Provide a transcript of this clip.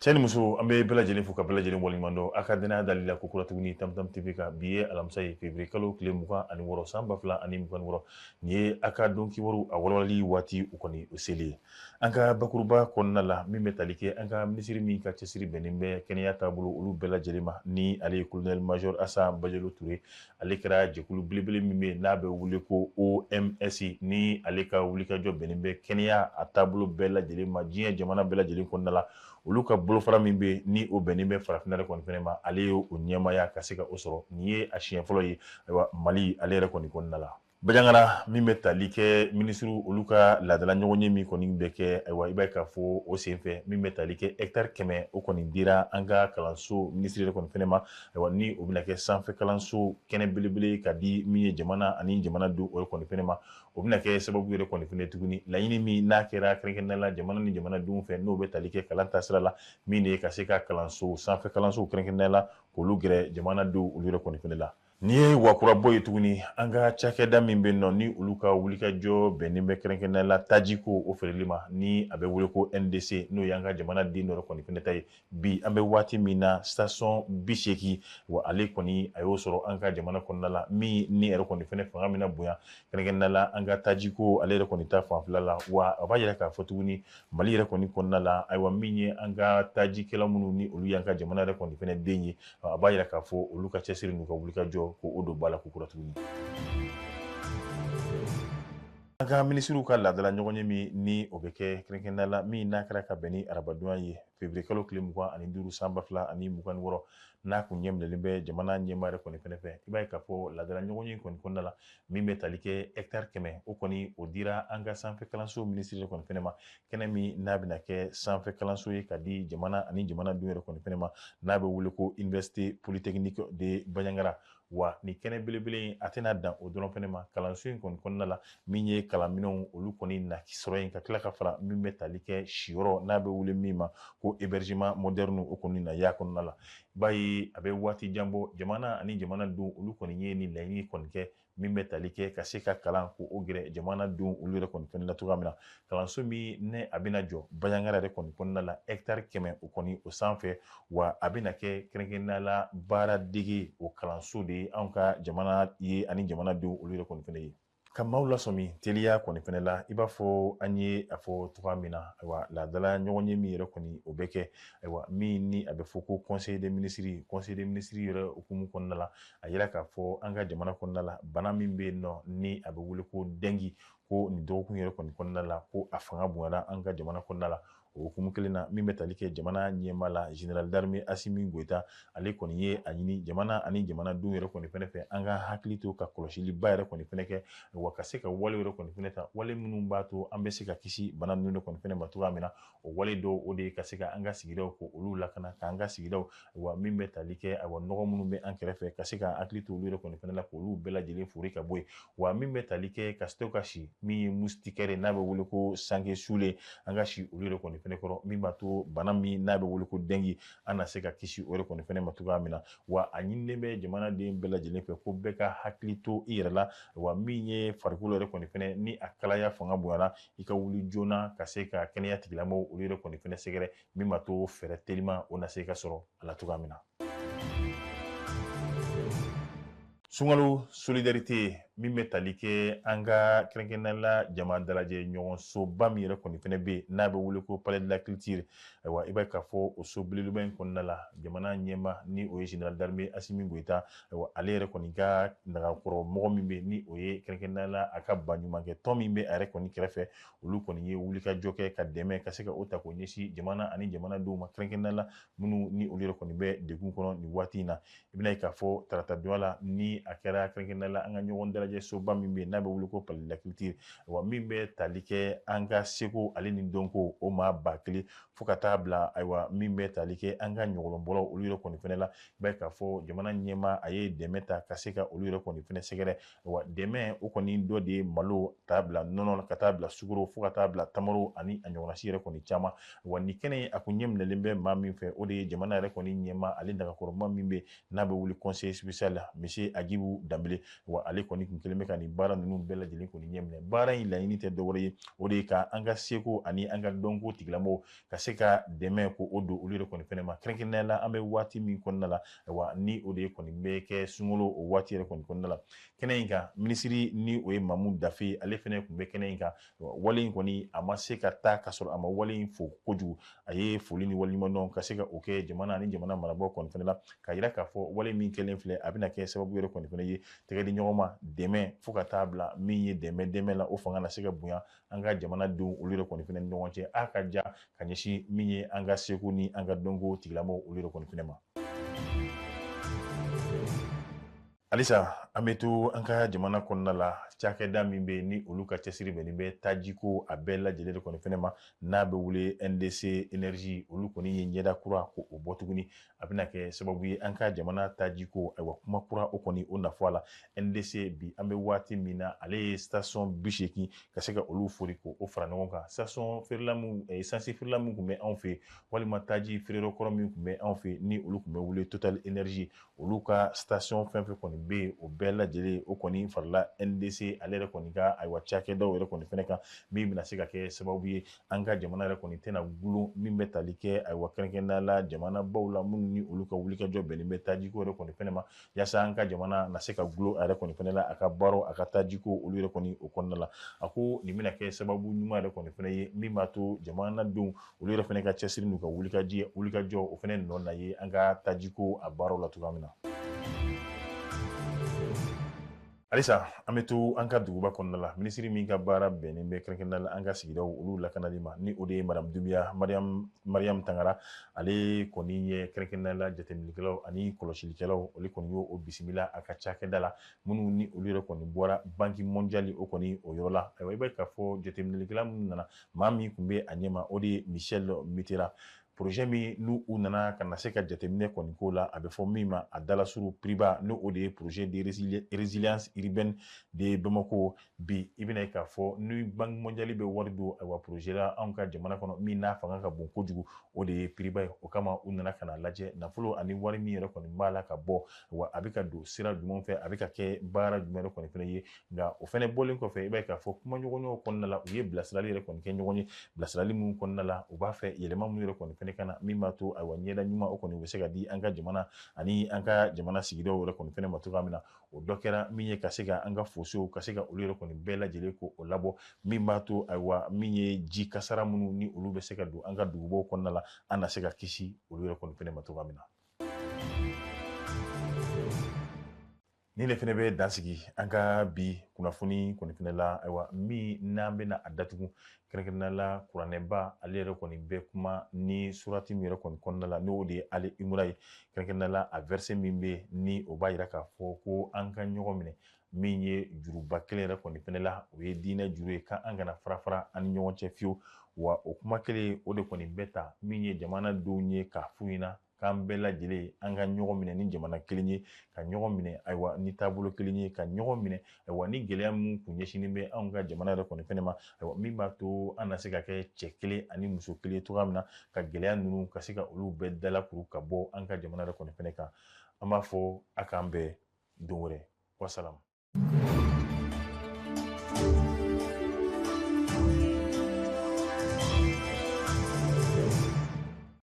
Cɛ ni muso, an bɛ bɛɛ lajɛlen fo ka bɛɛ lajɛlen waleɲuman dɔn a ka danaya dali la ko kura tuguni Tam Tam TV kan. Bi ye alamisa ye, février kalo tile 26 san 2026. Nin ye a ka don kibaru a walawalali waati o kɔni o seli ye. An ka bakuruba kɔnɔna la, min bɛ tali kɛ an ka minisiri min ka cɛsiri bɛnnen bɛ kɛnɛya taabolo olu bɛɛ lajɛlen ma, ni ale ye colonel major Asa Bajalo Ture, ale kɛra jɛkulu belebele min bɛ n'a bɛ wele ko OMS, ni ale ka wulikajɔ bɛnnen bɛ kɛnɛya a taabolo bɛɛ lajɛlen ma diɲɛ jamana bɛɛ lajɛlen kɔnɔna la. Olu ka bolofara min bɛ ni o bɛnnen bɛ farafinna yɛrɛ kɔni fɛnɛ ma, ale ye o ɲɛmaaya ka se ka o sɔrɔ. Nin ye a siɲɛ fɔlɔ ye ayiwa Mali ale yɛrɛ kɔni kɔnɔna la. Bandiagara, min bɛ tali kɛ minisiriw olu ka laadala ɲɔgɔnye min kɔni bɛ kɛ, ayiwa i b'a ye k'a fɔ o senfɛ min bɛ tali kɛ hectare 100 o kɔni dira an ka kalanso minisiri yɛrɛ kɔni fɛnɛ ma, ayiwa ni o bɛna kɛ sanfɛ kalanso kɛnɛ belebele ka di min ye jamana ani jamanadenw o yɛrɛ kɔni fɛnɛ ma. O bɛna kɛ sababu yɛrɛ kɔni fɛnɛ tuguni laɲini min n'a kɛra kɛrɛnkɛrɛnnenya la jamana ni jamanadenw fɛ, n'o bɛ tali kɛ kalan taasira la, min de ye ka se ka kalanso sanfɛ kalansow kɛrɛnkɛrɛnnenya la k'olu gɛrɛ jamanadenw olu yɛrɛ kɔni fɛnɛ la. Nin ye wakura bɔ ye tuguni an ka cakɛda min bɛ nɔ ni olu ka wulikajɔ bɛnnen bɛ kɛrɛnkɛrɛnnenya la tajiko o feereli ma, ni a bɛ wele ko NDC, n'o y'an ka jamana den dɔ yɛrɛ kɔni fɛnɛ ta ye. Bi an bɛ waati min na, station 80 wa ale kɔni a y'o sɔrɔ an ka jamana kɔnɔna la, min ni yɛrɛ kɔni fɛnɛ fanga bɛna bonya kɛrɛnkɛrɛnnenya la an ka tajiko ale yɛrɛ kɔni ta fanfɛla la. Wa a b'a yira k'a fɔ tuguni Mali yɛrɛ kɔni kɔnɔna la, ayiwa min ye an ka tajikɛla minnu ni olu y'an ka jamana yɛrɛ kɔni fɛnɛ den ye, a b'a yira k'a fɔ olu ka cɛsiri n'u ka wulikajɔ ko o don ba la ko kura tuguni. An ka minisiriw ka laadala ɲɔgɔnye min ni o bɛ kɛ kɛrɛnkɛrɛnnenya la, min n'a kɛra ka bɛn ni arabadonya ye, février kalo tile 25 san 2026, n'a kun ɲɛminɛlen bɛ jamana ɲɛmaa yɛrɛ kɔni fɛnɛ fɛ, i b'a ye k'a fɔ laadala ɲɔgɔnye kɔni kɔnɔna la, min bɛ tali kɛ hectare 100 o kɔni o dira an ka sanfɛ kalanso minisiri yɛrɛ kɔni fɛnɛ ma, kɛnɛ min n'a bɛna kɛ sanfɛ kalanso ye ka di jamana ani jamanadenw yɛrɛ kɔni fɛnɛ ma, n'a bɛ wele ko Université Polytechnique de Bandiagara. Wa nin kɛnɛ belebele in a tɛna dan o dɔrɔn fɛnɛ ma, kalanso in kɔni kɔnɔna la, min ye kalanminɛnw olu kɔni na sɔrɔ yen, ka tila ka fara min bɛ tali kɛ siyɔrɔ n'a bɛ wele min ma ko hébergement moderne o kɔni na y'a kɔnɔna la. I b'a ye a bɛ waati jan bɔ, jamana ani jamanadenw olu kɔni ye nin laɲini kɔni kɛ min bɛ tali kɛ ka se ka kalan ko o gɛrɛ jamanadenw olu yɛrɛ kɔni fɛnɛ la cogoya min na. Kalanso min ne a bɛna jɔ Bandiagara yɛrɛ kɔni kɔnɔna la, hectare 100 o kɔni o sanfɛ, wa a bɛna kɛ kɛrɛnkɛrɛnnenya la baaradege o kalanso de ye anw ka jamana ye ani jamanadenw olu yɛrɛ kɔni fɛnɛ ye. Ka maaw lasɔmi teliya kɔni fɛnɛ la, i b'a fɔ an ye a fɔ cogoya min na, ayiwa laadala ɲɔgɔnye min yɛrɛ kɔni o bɛ kɛ, ayiwa min ni a bɛ fɔ ko conseil des ministres, conseil des ministres yɛrɛ hukumu kɔnɔna la, a yira k'a fɔ an ka jamana kɔnɔna la bana min bɛ yen nɔ ni a bɛ wele ko dengue, ko nin dɔgɔkun yɛrɛ kɔni kɔnɔna la ko a fanga bonyana an ka jamana kɔnɔna la. O hukumu kelen na, min bɛ tali kɛ jamana ɲɛmaa la, général d'armée Assimi Goïta, ale kɔni ye a ɲini jamana ani jamanadenw yɛrɛ kɔni fɛnɛ fɛ an ka hakili to ka kɔlɔsiliba yɛrɛ kɔni fɛnɛ kɛ, wa ka se ka wale yɛrɛ kɔni fɛnɛ ta, wale minnu b'a to an bɛ se ka kisi bana ninnu kɔni fɛnɛ ma cogoya min na. O wale dɔw o de ye ka se ka an ka sigidaw ko olu lakana, k'an ka sigidaw, wa min bɛ tali kɛ ayiwa nɔgɔ minnu bɛ an kɛrɛfɛ, ka se ka hakili to olu yɛrɛ kɔni fɛnɛ la k'olu bɛɛ lajɛlen fori ka bɔ yen. Wa min bɛ tali kɛ ka se ka si min ye moustiquaire n'a bɛ wele ko sanke sule, an ka si olu yɛrɛ kɔni fɛnɛ kɔrɔ, min b'a to bana min n'a bɛ wele ko dengue an na se ka kisi o yɛrɛ kɔni fɛnɛ ma cogoya min na. Wa a ɲininen bɛ jamanaden bɛɛ lajɛlen fɛ ko bɛɛ ka hakili to i yɛrɛ la, wa min ye farikolo yɛrɛ kɔni fɛnɛ ni a kalaya fanga bonyana, i ka wuli joona ka se ka kɛnɛya tigilamɔgɔw olu yɛrɛ kɔni fɛnɛ sɛgɛrɛ, min b'a to fɛɛrɛ teliman o na se ka sɔrɔ a la cogoya min na. Sunkalo solidarité min bɛ tali kɛ an ka kɛrɛnkɛrɛnnenya la jama dalajɛ ɲɔgɔnsoba min yɛrɛ kɔni fɛnɛ bɛ yen n'a bɛ wele ko Palais de la Culture, ayiwa i b'a ye k'a fɔ o so belebeleba in kɔnɔna la, jamana ɲɛmaa ni o ye général d'armée Assimi Goïta, ayiwa ale yɛrɛ kɔni ka nagakɔrɔ mɔgɔ min bɛ yen ni o ye kɛrɛnkɛrɛnnenya la a ka baɲumankɛ tɔn min bɛ a yɛrɛ kɔni kɛrɛfɛ, olu kɔni ye wulikajɔ kɛ ka dɛmɛ ka se ka o ta k'o ɲɛsin jamana ani jamanadenw ma, kɛrɛnkɛrɛnnenya la minnu ni olu yɛrɛ kɔni bɛ degun kɔnɔ nin waati in na. I bɛna ye k'a fɔ tarata donya la ni a kɛra kɛrɛnkɛrɛnnenya la an ka ɲɔgɔn dalajɛ soba min bɛ yen n'a bɛ wele ko Palais de la Culture, wa min bɛ tali kɛ an ka seko ale ni dɔnko o maa 1000 fo ka taa bila ayiwa min bɛ tali kɛ an ka ɲɔgɔlɔnbɔlaw olu yɛrɛ kɔni fɛnɛ la, i b'a ye k'a fɔ jamana ɲɛmaa a ye dɛmɛ ta ka se ka olu yɛrɛ kɔni fɛnɛ sɛgɛrɛ. Wa dɛmɛ o kɔni dɔ de ye malo taa bila nɔnɔ ka taa bila sukaro fo ka taa bila tamaro ani a ɲɔgɔnna si yɛrɛ kɔni caman. Wa nin kɛnɛ in a kun ɲɛ minɛlen bɛ maa min fɛ, o de ye jamana yɛrɛ kɔni ɲɛmaa ale nagakɔrɔma min bɛ n'a bɛ wele conseiller spécial la, monsieur Agibu Danbele. Wa ale kɔni tun kun kɛlen bɛ ka nin baara ninnu bɛɛ lajɛlen kɔni ɲɛminɛ. Baara in laɲini tɛ dɔwɛrɛ ye, o de ye ka an ka seko ani an ka dɔnko tigilamɔgɔw ka se ka dɛmɛ ko o don olu yɛrɛ kɔni fɛnɛ ma, kɛrɛnkɛrɛnnenya la an bɛ waati min kɔnɔna la, ayiwa ni o de ye kɔni bɛ kɛ sunkalo o waati yɛrɛ kɔni kɔnɔna la. Kɛnɛ in kan, minisiri ni o ye Mamu Dafe, ale fɛnɛ tun bɛ kɛnɛ in kan. Wale in kɔni a ma se ka taa ka sɔrɔ a ma wale in fo kojugu. A ye foli ni waleɲumandɔn ka se ka o kɛ jamana ani jamana marabaaw kɔni fɛnɛ la, k'a yira k'a fɔ wale min kɛlen filɛ, a bɛna kɛ sababu yɛrɛ kɔni fɛnɛ ye tɛgɛ di ɲɔgɔn ma, dɛmɛ fo ka taa bila min ye dɛmɛ la, o fanga na se ka bonya an ka jamanadenw olu yɛrɛ kɔni fɛnɛ ni ɲɔgɔn cɛ, a ka ja ka ɲɛsin min ye an ka seko ni an ka dɔnko tigilamɔgɔw olu yɛrɛ kɔni fɛnɛ ma. Halisa an bɛ to an ka jamana kɔnɔna la, cakɛda min bɛ ni olu ka cɛsiri bɛnnen bɛ tajiko a bɛɛ lajɛlen de kɔni fɛnɛ ma, n'a bɛ wele NDC Énergie, olu kɔni ye ɲɛda kura ko o bɔ tuguni. A bɛna kɛ sababu ye an ka jamana tajiko, ayiwa kuma kura o kɔni o na fɔ a la. NDC bi an bɛ waati min na, ale ye station 80 ka se ka olu fori ko o fara ɲɔgɔn kan. Station feerela mun, essence feerela min tun bɛ anw fɛ yen, walima taji feereyɔrɔ kɔrɔ min tun bɛ anw fɛ yen, ni olu tun bɛ wele Total Énergie, olu ka station fɛn fɛn kɔni bɛ yen, o bɛɛ lajɛlen o kɔni farala NDC ale yɛrɛ kɔni ka ayiwa cakɛdaw yɛrɛ kɔni fɛnɛ kan, min bɛna se ka kɛ sababu ye an ka jamana yɛrɛ kɔni tɛna gulon min bɛ tali kɛ ayiwa kɛrɛnkɛrɛnnenya la jamanabaw la minnu ni olu ka wulikajɔ bɛnnen bɛ tajiko yɛrɛ kɔni fɛnɛ ma, yaasa an ka jamana na se ka gulon a yɛrɛ kɔni fɛnɛ la a ka baaraw a ka tajiko olu yɛrɛ kɔni o kɔnɔna la. A ko nin bɛna kɛ sababu ɲuman yɛrɛ kɔni fɛnɛ ye min b'a to jamanadenw olu yɛrɛ fɛnɛ ka cɛsiri n'u ka wulikajɔ o fɛnɛ nɔ na ye an ka tajiko a baaraw la cogoya min na. Halisa an bɛ to an ka duguba kɔnɔna la, minisiri min ka baara bɛnnen bɛ kɛrɛnkɛrɛnnenya la an ka sigidaw olu lakanali ma, ni o de ye Madame Doumbia Mariam Tangara, ale kɔni ye kɛrɛnkɛrɛnnenya la jateminɛkɛlaw ani kɔlɔsilikɛlaw, olu kɔni y'o bisimila a ka cakɛda la, minnu ni olu yɛrɛ kɔni bɔra Banque mondiale o kɔni o yɔrɔ la. Ayiwa i b'a ye k'a fɔ jateminɛlikɛla minnu nana, maa min tun bɛ a ɲɛma o de ye Michel Mitterrand. Projet min n'u u nana ka na se ka jateminɛ kɔni k'o la, a bɛ fɔ min ma a dalasuru PRIBA, n'o o de ye projet de résilience urbaine de Bamako. Bi i bɛna ye k'a fɔ ni Banque mondiale bɛ wari don ayiwa projet la anw ka jamana kɔnɔ, min n'a fanga ka bon kojugu, o de ye PRIBA ye. O kama u nana ka na lajɛ nafolo ani wari min yɛrɛ kɔni b'a la ka bɔ, wa a bɛ ka don sira jumɛn fɛ, a bɛ ka kɛ baara jumɛn yɛrɛ kɔni fɛnɛ ye. Nka o fɛnɛ bɔlen kɔfɛ, i b'a ye k'a fɔ kumaɲɔgɔnyaw kɔnɔna la, u ye bilasirali yɛrɛ kɔni kɛ ɲɔgɔn ye, bilasirali minnu kɔnɔna la u b'a fɛ yɛlɛma minnu yɛrɛ kɔni fɛnɛ ka na, min b'a to ayiwa ɲɛda ɲuman o kɔni u bɛ se ka di an ka jamana ani an ka jamana sigidaw yɛrɛ kɔni fɛnɛ ma cogoya min na. O dɔ kɛra min ye ka se ka an ka fosew ka se ka olu yɛrɛ kɔni bɛɛ lajɛlen ko o labɔ, min b'a to ayiwa min ye ji kasara minnu ni olu bɛ se ka don an ka dugubaw kɔnɔna la, an na se ka kisi olu yɛrɛ kɔni fɛnɛ ma cogoya min na. Ni ne fɛnɛ bɛ dan sigi an ka bi kunnafoni kɔni fɛnɛ la, ayiwa min n'an bɛna a datugu kɛrɛnkɛrɛnnenya la kuranɛba ale yɛrɛ kɔni bɛ kuma ni surati min yɛrɛ kɔni kɔnɔna la, n'o de ye Ali Imura ye, kɛrɛnkɛrɛnnenya la a verset min bɛ yen ni o b'a yira k'a fɔ ko an ka ɲɔgɔn minɛ, min ye juruba kelen yɛrɛ kɔni fɛnɛ la, o ye diinɛ juru ye, k'an kana fara fara an ni ɲɔgɔn cɛ fiyewu. Wa o kuma kelen o de kɔni bɛ ta min ye jamanadenw ye k'a f'u ɲɛna k'an bɛɛ lajɛlen an ka ɲɔgɔn minɛ ni jamana kelen ye, ka ɲɔgɔn minɛ ayiwa ni taabolo kelen ye, ka ɲɔgɔn minɛ ayiwa ni gɛlɛya min kun ɲɛsinnen bɛ anw ka jamana yɛrɛ kɔni fɛnɛ ma, ayiwa min b'a to an na se ka kɛ cɛ kelen ani muso kelen ye cogoya min na, ka gɛlɛya ninnu ka se ka olu bɛɛ dalakuru ka bɔ an ka jamana yɛrɛ kɔni fɛnɛ kan. An b'a fɔ a k'an bɛn don wɛrɛ. Wasalamu.